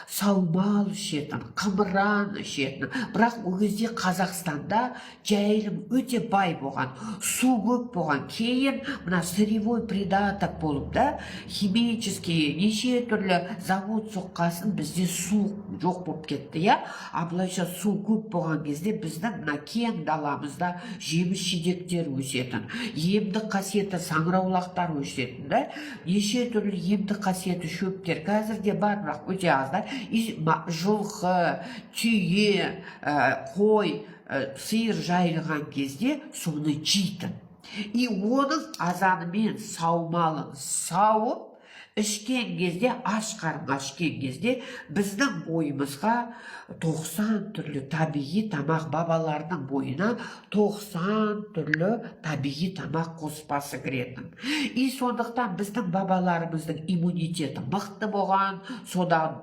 Саумал ішетін, қымыран ішетін. Бірақ ол кезде Қазақстанда жайылым өте бай болған, су көп болған. Кейін мына сырьевой придаток болып да, химический неше түрлі завод соққасын, бізде су жоқ болып кетті, иә. А былайша су көп болған кезде біздің мына кең даламызда жеміс жидектер өсетін, емдік қасиеті саңырауқұлақтар өсетін да, неше түрлі емдік қасиеті шөптер қазір де бар, бірақ өте аз да. И жылқы, түйе, қой, сиыр жайылған кезде соны жейтін. И оның азанымен саумалын сауып ішкен кезде, аш қарынға ішкен кезде біздің бойымызға 90 түрлі табиғи тамақ, бабалардың бойына 90 түрлі табиғи тамақ қоспасы кіретін. И сондықтан біздің бабаларымыздың иммунитеті мықты болған. Содан